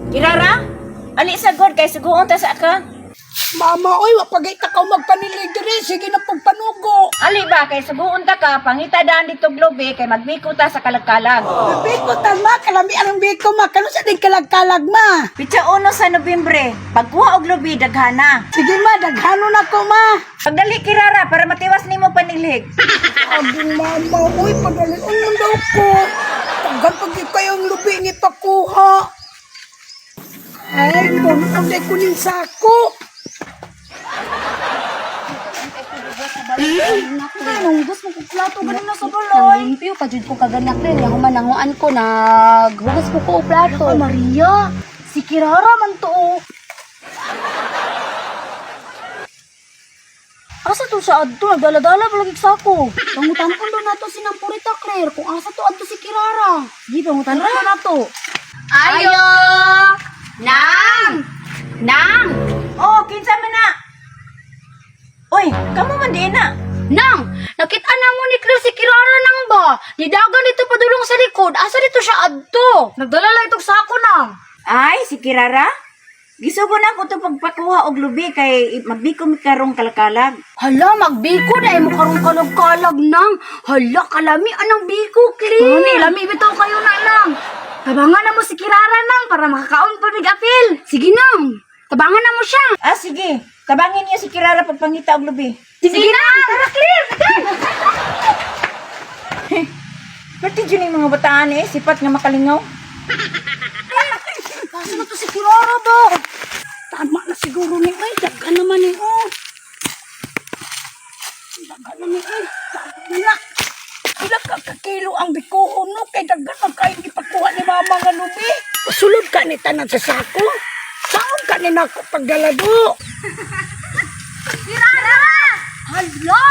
Kirara, ali sa god kay suguon ta sa ka. Mama, oy, wa pagay ka magpanilig diri. Sige na pagpanugo. Ali ba kay suguon ta ka pangita daan dito globe kay magbiko ta sa kalagkalag. Biko ta ma, kalami ang biko ma. Kano sa ding kalagkalag ma? Pitsa 1 sa Nobyembre, pagkuha og lubi daghana. Sige ma, daghano na ko ma. Pagdali Kirara para matiwas nimo panilhig. Abong mama, uy, padali man daw ko. Tanggal pag kayong lubi ni pakuha. Ay, puno day ko ning sako. Anong gusto mo kong plato ganun na sa balay? Nang pa jud ko kaganak rin. Ako mananguan ko naghugas ko ko og plato. Ay, Maria, si Kirara man to. Oh. Asa to siya adto? Nagdala-dala pa lagi sa ako. Pangutan-on do nato si Nang Purita Claire kung asa to adto si Kirara. Di, pangutan-on na nato. Ayo! Nang! Nang! Oh, kinsa man na? Uy, kamo man di na. Nang! Nakita na mo ni Claire si Kirara nang ba? Nidagan dito padulong sa likod. Asa dito siya adto? Nagdala lang itong sako na. Ay, si Kirara. Gisugo na ko to pagpakuha og lubi kay magbiko mi karong kalakalag. Hala, magbiko na mo karong kalag-kalag nang. Hala, kalami anang biko, Claire. Mami, lami bitaw kayo na lang. Tabangan na mo si Kirara nang para makakaon pa mig apil. Sige nang, tabangan na mo siya. Ah, sige. Tabangin niyo si Kirara pagpangita og lubi. Sige, nang. Tara, Claire. Perti jud ning mga bataan eh, sipat nga makalingaw. Asa na to si Kirara ba? Tama na siguro ni, oy, daghan naman ni, oh. Daghan na ni, oy. Tama na. Pila ka kakilo ang bikuhon no kay daghan man kayong ipakuha ni mama nga lubi. Sulod ka ni tanan sa sako. Saon ka ni nako pagdalado? Kirara! Hala!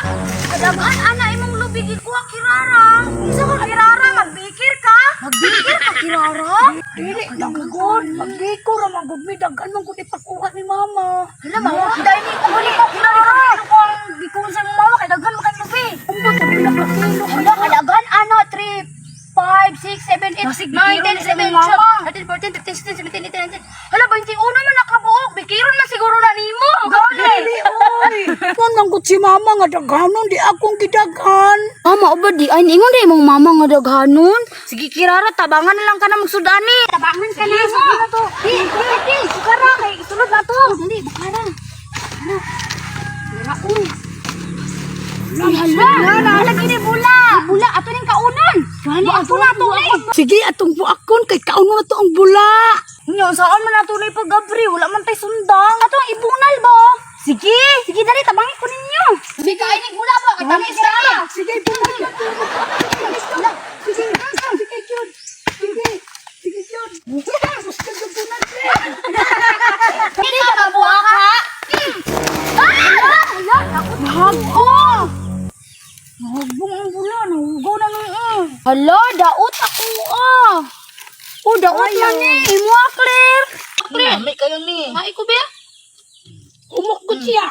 Kadaghan ana imong lubi gikuha Kirara. Unsa ka Kirara? Magbikir ka? Magbikir ka Kirara? Dili daghan, magbiko ra man gud mi daghan man gud ipakuha ni mama. Hala, mawag dahil ni kung ko Kirara. Ano ko ang bikuon sa imong mama kay daghan man kay lubi. Umbot ang pila ka kilo. Hala, kadaghan ana 3 5, 6, 7, 8, Basig, 9, bikiron 10, sa 11, imong mama. 12, 13, 14, 15, 16, 17, 18, 19. Hala, 21 man nakabuok. Bikiron man siguro na nimo. Gani. Dili oy. Mon man gud si mama nga daghanon di akong gidaghan. Mama, oba di ay ingon di imong mama nga daghanon. Sige Kirara, tabangan na lang ka na magsudani. Tabangan ka na. Sige na to. Di, di, di. Bukara kay isulod na to. Dali, bukara. Ano? Hala, uy. Ay, hala. Hala, gini bula. Bula, ato ning kaunan. Gani, ato na to eh. Sige atong buakon kay kauno na to ang bula. Nya, saan man nato na pag-abri? Wala man tay sundang. Ato ang ibunal ba? Sige. Sige, dali, tabangin ko ninyo. Sige, kainin bula ba? Kay tamis na. Sige bula. Sige, sige gyud. Sige. Sige gyud. Gusto gyud bunan. Hindi ka mabuha ka? Ah! Hala, nahago. Nahagbong ang bula, nahugaw na nung eh. Hala, daot ako ah. Oh, daot lang eh. Imo ah, Claire. Claire. May kayo ni. Ay, ko ba? Umok gud siya.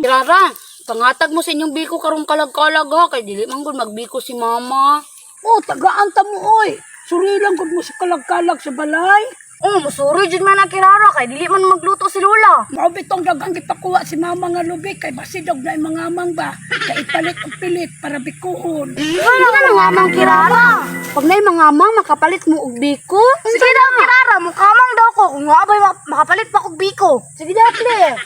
Kirara, pangatag mo sa inyong biko karong kalag-kalag ha. Kay dili man gud magbiko si mama. Oh, tagaan ta mo oy. Suri lang gud mo sa kalagkalag sa balay. Oh, musuri jud man na Kirara kay dili man magluto si Lola. Mao bitong daghang gipakuha si mama nga lubi kay basidog na mga amang ba. Kay ipalit og pilit para bikuhon. Wala na nga mang Kirara. Pag na'y mga mang, makapalit mo og biko. Sige daw Kirara, mukamang daw ko kung nga abay makapalit pa kog biko. Sige daw, Claire.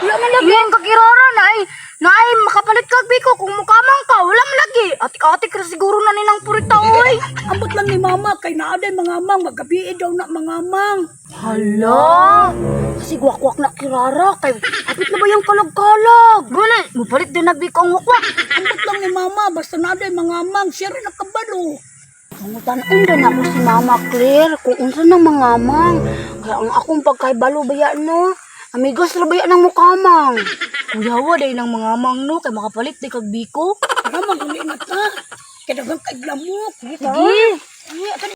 Wala man lagi. Yung ka Kirara na ay na ay makapalit kag biko kung mukamang ka, wala man lagi. Atik-atik ra siguro na ninang purita oy. Ambot lang ni mama kay naa day mga amang magabi daw na mga amang. Hala! Kasi wakwak na Kirara. Kay hapit na ba yung kalag-kalag? Gani, mupalit din nagbiko ang wakwak. Ambot lang ni mama basta naa day mga amang siya rin nakabalo. Pangutan-on din ako si Mama Claire kung unsa nang mga mang. Kaya ang akong pagkaibalo baya no. Amigos ra baya ng mukamang. Kuyawa day nang mga mang no kay makapalit di kag biko. Tara maguli na ta. Kay daghang kay lamok. Sige.